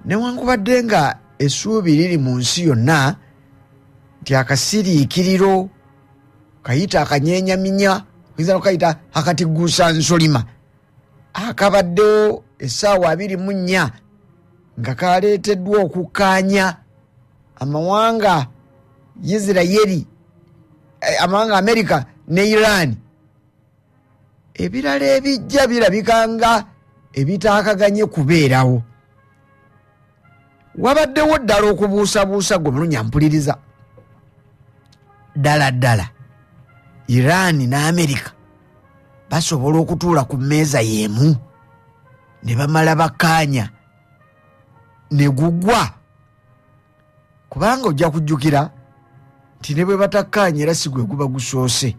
Newankubadde nga essuubi liri mu nsi yonna nti akasiriikiriro kayita akanyenyaminya, oyinza nokayita akatiguusa nsolima, akabaddewo essaawa 24 nga kaleeteddwa okukkaanya amawanga Isirayeri, amawanga Amerika ne Iran. Ebirala ebijja birabika nga ebitaakaganye kubeerawo. Wabaddewo ddala okubuusabuusa, gwe mulunya mpuliriza, ddala ddala Iran ne Amerika basobola okutuula ku mmeeza y'emu ne bamala bakkaanya ne gugwa? Kubanga ojja kujjukira nti ne bwe batakkaanya era si gwe guba gusoose.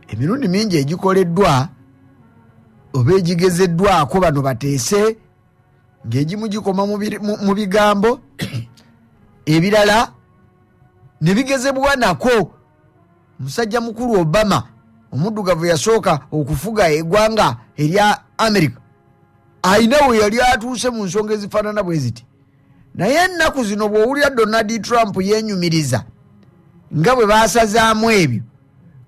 Emirundi mingi egikoleddwa oba egigezeddwako bano bateese ng'egimu gikoma mu bigambo, ebirala ne bigezebwa nako. Musajja mukulu Obama omuddugavu yasooka okufuga eggwanga erya America, ayina we yali atuuse mu nsonga ezifaanana bwe ziti. Naye ennaku zino bw'owulira Donald Trump yeenyumiriza nga bwe baasazaamu ebyo,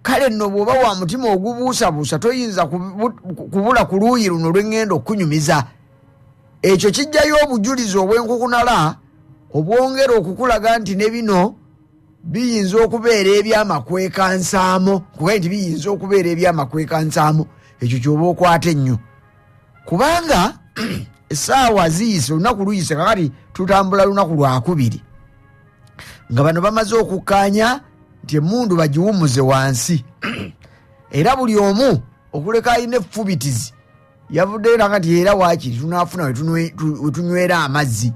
kale nno bw'oba wa mutima ogubuusabuusa toyinza kubula ku luuyi luno lw'eŋŋenda okunyumiza. Ekyo kijjayo obujulizi obw'enkukunala obwongera okukulaga nti ne bino biyinza okubeera ebyamakwekansaamo, kuba nti biyinza okubeera ebyamakwekansaamo. Ekyo ky'oba okwata ennyo, kubanga essaawa ziyise, olunaku luyise, kakati tutambula lunaku lwakubiri nga bano bamaze okukkaanya nti emmundu bagiwummuze wansi, era buli omu okuleka alina effubitizi yavuddeyo nanga nti era waakiri tunaafuna we tunywera amazzi.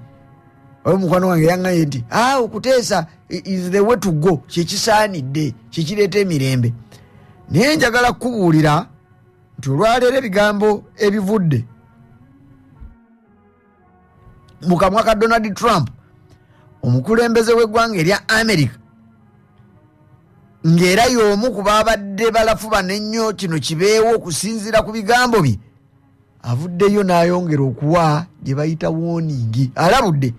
Oyo mukwano wange yaŋŋambye nti okuteesa is the way to go, kyekisaanidde, kyekireeta emirembe. Naye njagala kukubuulira nti olwaleero ebigambo ebivudde mu kamwa ka Donald Trump, omukulembeze w'eggwanga erya America, ng'era y'omu ku baabadde balafubana ennyo kino kibeewo okusinziira ku bigambo bye, avuddeyo n'ayongera okuwa gye bayita warning. Alabudde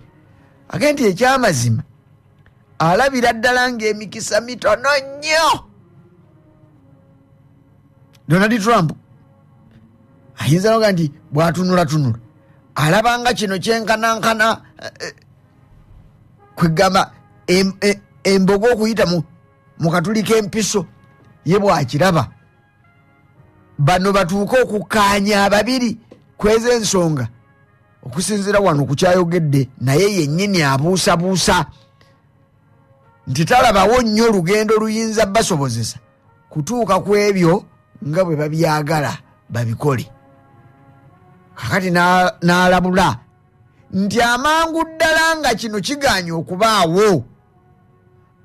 age nti ekyamazima alabira ddala ng'emikisa mitono nnyo. Donald Trump ayinza noga nti bw'atunulatunula alabanga kino kyenkanankana, kwegamba embogo okuyita mu katuli k'empiso ye bw'akiraba. Bano batuuke okukkaanya ababiri kweza ensonga okusinziira wano ku kyayogedde, naye yennyini abuusabuusa nti talabawo nnyo olugendo luyinza basobozesa kutuuka ku ebyo nga bwe babyagala babikole. Kakati n'alabula nti amangu ddala nga kino kigaanye okubaawo,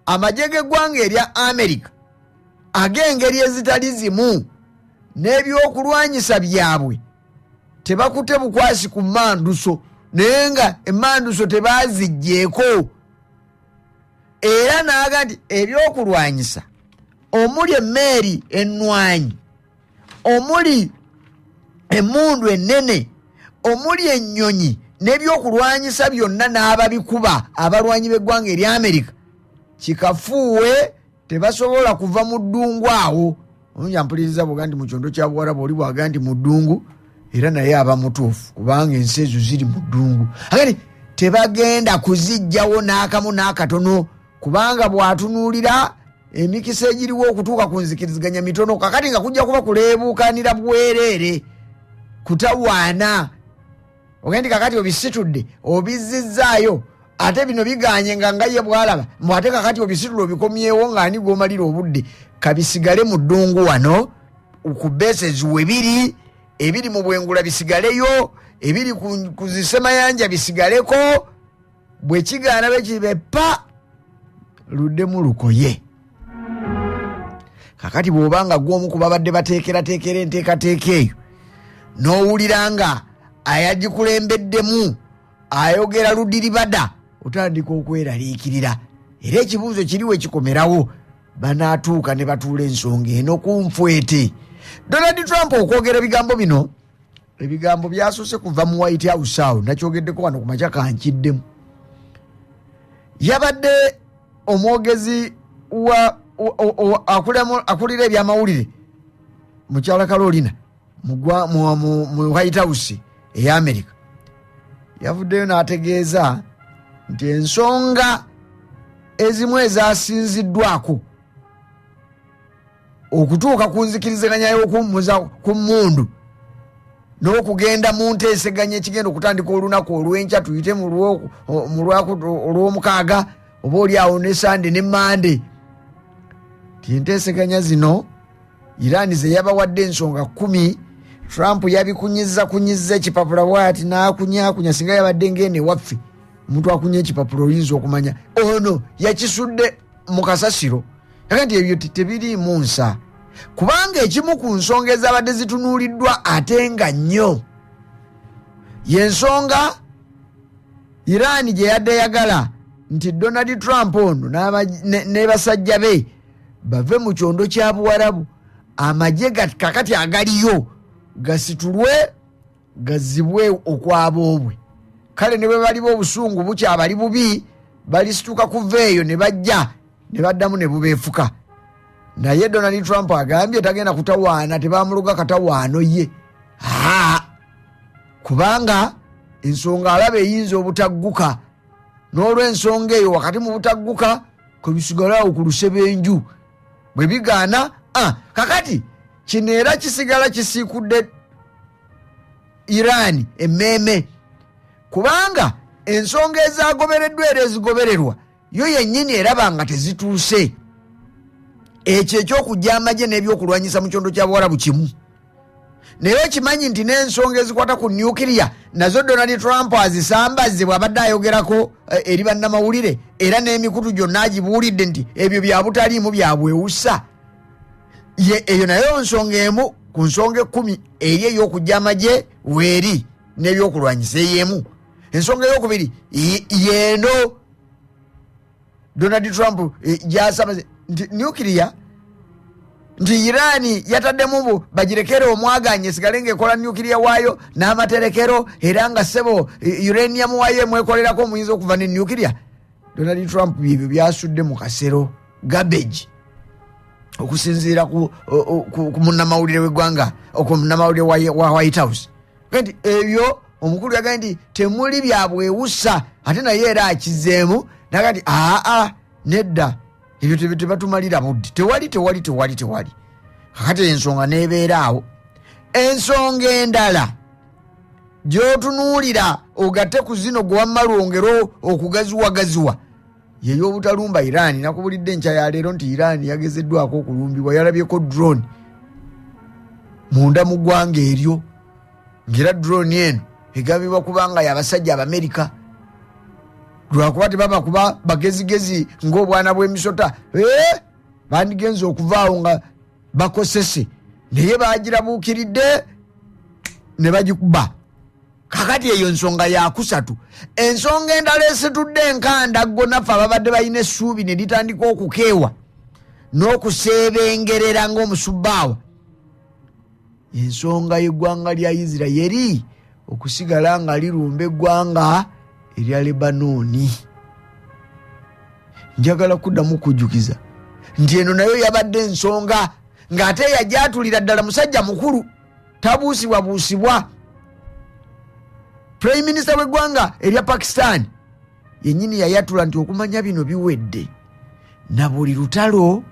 amagye g'eggwanga erya Amerika ag'engeri ezitali zimu n'ebyokulwanyisa byabwe tebakute bukwasi ku mmanduso, naye nga emmanduso tebaaziggyeko. Era n'aga nti ebyokulwanyisa omuli emmeeri ennwanyi, omuli emmundu ennene, omuli ennyonyi n'ebyokulwanyisa byonna n'ababikuba abalwanyi b'eggwanga erya Amerika, kikafuuwe tebasobola kuva mu ddungu awo. Omunya mpuliriza bw'oga nti mu kyondo kya Buwarabu, oli bw'aga nti mu ddungu, era naye aba mutuufu kubanga ensi ezo ziri mu ddungu. Agati tebagenda kuziggyawo n'akamu n'akatono, kubanga bw'atunuulira emikisa egiriwo okutuuka ku nzikiriziganya mitono. Kakati nga kujja kuba kuleebuukanira bwereere, kutawaana. Ogenda nti kakati obisitudde obizizzaayo, ate bino biganye nga ye bw'alaba mbu ate kakati obisitula obikomyewo ng'ani gw'omalira obudde. Kabisigale mu ddungu wano ku bases we biri, ebiri mu bwengula bisigaleyo, ebiri ku zisemayanja bisigaleko, bwe kigaana bwe kibe pa luddemu lukoye. Kakati bw'oba nga ggwe omu ku babadde bateekerateekera enteekateeka eyo, n'owulira nga ayagikulembeddemu ayogera ludiribada, otandika okweraliikirira. Era ekibuuzo kiri we kikomerawo, banaatuuka ne batuula ensonga eno ku nfwete. Donald Trump okwogera ebigambo bino Ebigambo byasoose kuva mu White House awo, nakyogeddeko wano ku makya kankiddemu. Yabadde omwogezi wa akulira ebyamawulire mukyala Carolina mu White House eya America, yavuddeyo n'ategeeza nti ensonga ezimu ezasinziddwako okutuuka ku nzikiriziganya y'okuwummuza ku mmundu n'okugenda mu nteeseganya ekigenda okutandika olunaku olw'enkya, tuyite mu Lwomukaaga oba oli awo ne Sande ne Mande, nti enteeseganya zino Iran ze yabawadde ensonga 10, Trump yabikunyiza kunyiza ekipapula bw'ati n'akunyakunya. Singa yabadde ng'eno ewaffe omuntu akunya ekipapula oyinza okumanya ono yakisudde mu kasasiro. Yaga nti ebyo tebiriimu nsa, kubanga ekimu ku nsonga ezabadde zitunuuliddwa ate nga nnyo y'ensonga Iran gye yadde eyagala nti Donald Trump ono ne basajja be bave mu kyondo kya Buwarabu, amagye kakati agaliyo gasitulwe gazibwe okwaboobwe. Kale ne bwe baliba obusungu bukyabali bubi, balisituka kuva eyo ne bajja ne baddamu ne bubeefuka. Naye Donald Trump agambye tagenda kutawaana, tebamuloga katawaano ye, kubanga ensonga alaba eyinza obutagguka, n'olw'ensonga eyo wakati mu butagguka kwebisigalawo ku lusebenju bwe bigaana. Kakati kino era kisigala kisiikudde Iran emmeeme, kubanga ensonga ezagobereddwa era ezigobererwa yo yennyini eraba nga tezituuse. Ekyo eky'okujja amagye n'ebyokulwanyisa mu kyondo kya Buwarabu kimu, naye okimanyi nti n'ensonga ezikwata ku nuclear nazo Donald Trump azisambazze bw'abadde ayogerako eri bannamawulire, era n'emikutu gyonna agibuulidde nti ebyo bya butaliimu bya bwewusa. Ye eyo nayo nsonga emu ku nsonga 10 eri ey'okujja amagye weeri n'ebyokulwanyisa ey'emu. Ensonga ey'okubiri yeeno Donald Trump gy'asaba nti nuclear, nti Iran yataddemu mbu bagirekere omwaganya esigale ng'ekola nuclear waayo n'amaterekero, era nga ssebo uranium waayo emwekolerako omuyinza okuva ne nuclear. Donald Trump byebyo byasudde mu kasero garbage, okusinziira ku munnamawulire w'eggwanga, ku munnamawulire wa White House. Nti ebyo omukulu yagambye nti temuli bya bwewusa, ate naye era akizeemu naga nti aa nedda, ebyo tebatumalira budde, tewali tewali tewali tewali. Kakati ensonga n'ebeera awo. Ensonga endala gy'otunuulira ogatte ku zino gwe wamma lwongero okugaziwagaziwa yey'obutalumba Iran. Nakubulidde enkya ya leero nti Iran yagezeddwako okulumbibwa, yalabyeko drone munda mu ggwanga eryo, ng'era drone eno egambibwa kubanga y'abasajja Abamerika, lwakuba tebaba kuba bagezigezi ng'obwana bw'emisota, bandigenze okuvaawo nga bakosese, naye bagirabuukiridde ne bagikuba. Kakati eyo nsonga yakusatu. Ensonga endala esitudde enkandaggo naffe ababadde balina essuubi ne litandika okukeewa n'okuseebengerera ng'omusubbaawa, ensonga y'eggwanga lya Isirayeri okusigala nga lirumba eggwanga erya Lebanooni. Njagala kuddamu kujjukiza nti eno nayo yabadde ensonga ng'ate yajatulira ddala musajja mukulu tabuusibwabuusibwa. Prime Minister w'eggwanga erya Pakistan yennyini yayatula nti okumanya bino biwedde, na buli lutalo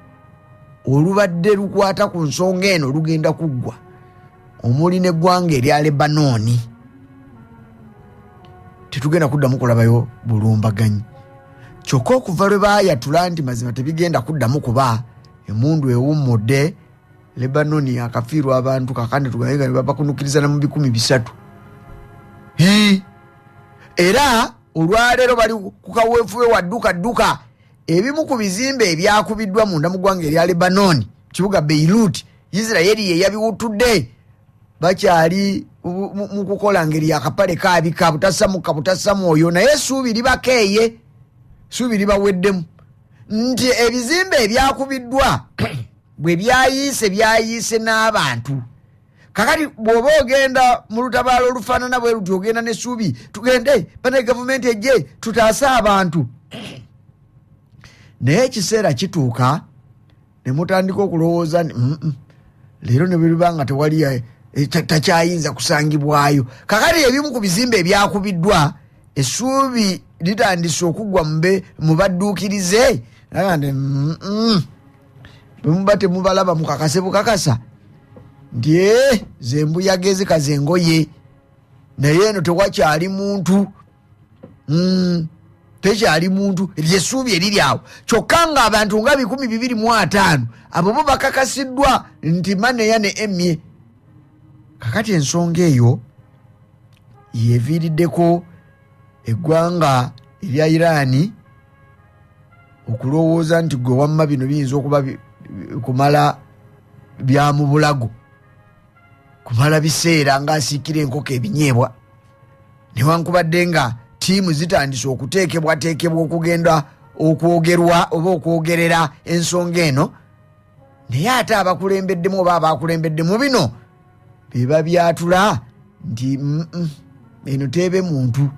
olubadde lukwata ku nsonga eno lugenda kuggwa, omuli n'eggwanga erya Lebanooni. Tetugenda kuddamu kulabayo bulumbaganyi. Kyokka okuva lwe baayatula nti mazima tebigenda kuddamu kuba emmundu ewummudde, Lebanoni akafiirwa abantu kakandi tugaye babakunukkiriza na mu 300. Era olwaleero bali ku kaweefube wa dduka dduka. Ebimu ku bizimbe ebyakubiddwa munda mu ggwanga erya Lebanoni, kibuga Beirut, Isirayeri ye yabiwutudde. Bakyali mu kukola ngeri yakapale kaabika butassa butassa mwoyo, naye essuubi libakeeye, essuubi libaweddemu nti ebizimbe ebyakubiddwa bwe byayiise byayiise n'abantu. Kakati bw'oba ogenda mu lutabaalo olufaanana bwe luti, ogenda n'essuubi, tugende bane gavumenti ejje tutaase abantu, naye ekiseera kituuka ne mutandika okulowooza nti leero ne bwe nga tewali takyayinza kusangibwayo. Kakati ebimu ku bizimbe ebyakubiddwa, essuubi litandise okugwa mu badduukirize. Nti bwe muba temubalaba mukakase bukakasa nti ze mbuyaga ezikaza engoye, naye eno tewakyali muntu, tekyali muntu, eryessuubi eriri awo. Kyokka nga abantu nga 250 abo bo bakakasiddwa nti maneya ne emye. Kakati ensonga eyo yeviiriddeko eggwanga erya Irani okulowooza nti gwe wamma bino biyinza okuba kumala bya mu bulago, kumala biseera ng'asiikira enkoko ebinyeebwa, newankubadde nga ttiimu zitandise okuteekebwateekebwa okugenda okwogerwa oba okwogerera ensonga eno, naye ate abakulembeddemu oba abakulembeddemu bino be babyatula nti eno teebe muntu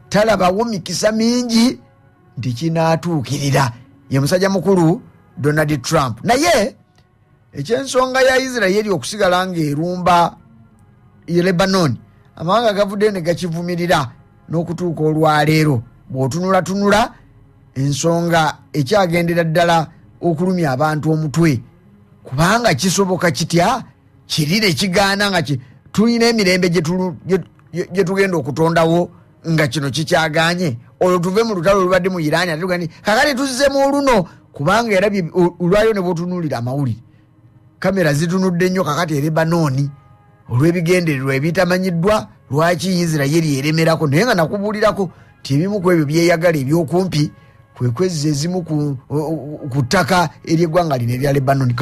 talabawo mikisa mingi nti kinaatuukirira. Ye musajja mukulu Donald Trump. Naye ekyensonga ya Isirayiri okusigala ng'erumba Lebanon, amawanga gavuddeyo ne gakivumirira n'okutuuka olwaleero. Bw'otunulatunula ensonga ekyagendera ddala okulumya abantu omutwe, kubanga kisoboka kitya kiri ne kigaana nga tulina emirembe gye tugenda okutondawo nga kino kikyaganye, olwo tuve mu lutalo olubadde mu Irani ate tugende kakati tuzze mu luno, kubanga era olwayo ne bw'otunuulira amawulire kamera zitunudde nnyo kakati e Lebanoni olw'ebigendererwa ebitamanyiddwa lwaki Isirayiri eremerako. Naye nga nakubuulirako nti ebimu ku ebyo byeyagala ebyokumpi kwe kwezza ezimu ku ttaka ery'eggwanga lino erya Lebanoni.